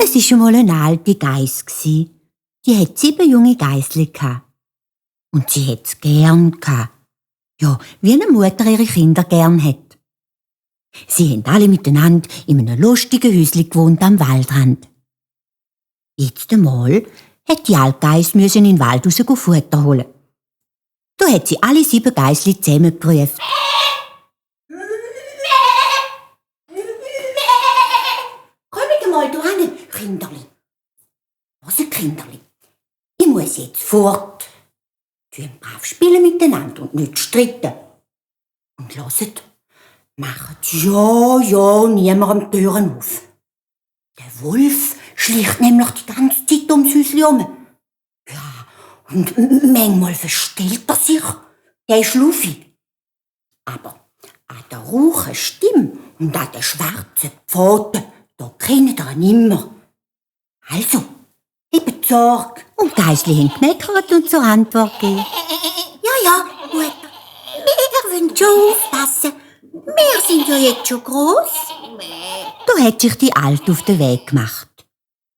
Es war einmal eine alte Geiss. Die hat 7 junge Geissli gehabt. Und sie hat's gern gehabt. Ja, wie eine Mutter ihre Kinder gern hat. Sie haben alle miteinander in einem lustigen Häuschen gewohnt am Waldrand. Jetzt einmal hat die alte Geiss in den Wald raus Futter holen. Da hat sie alle 7 Geissli zusammengerufen. Kommt mal da hin, Kinderli. Was, Kinderli? Ich muss jetzt fort. Tun brav spielen miteinander und nicht streiten. Und hört, macht ja niemandem Türen auf. Der Wolf schleicht nämlich die ganze Zeit ums Häuschen herum. Ja, und manchmal verstellt er sich. Der ist luffig. Aber an der rauchen Stimme und an den schwarzen Pfoten, da kennt er ihn immer. Also, eben Sorge. Und die Geissli haben gemeckert und zur Antwort gegeben. Ja, Mutter. Wir wollen schon aufpassen. Wir sind ja jetzt schon gross. Da hat sich die Alte auf den Weg gemacht.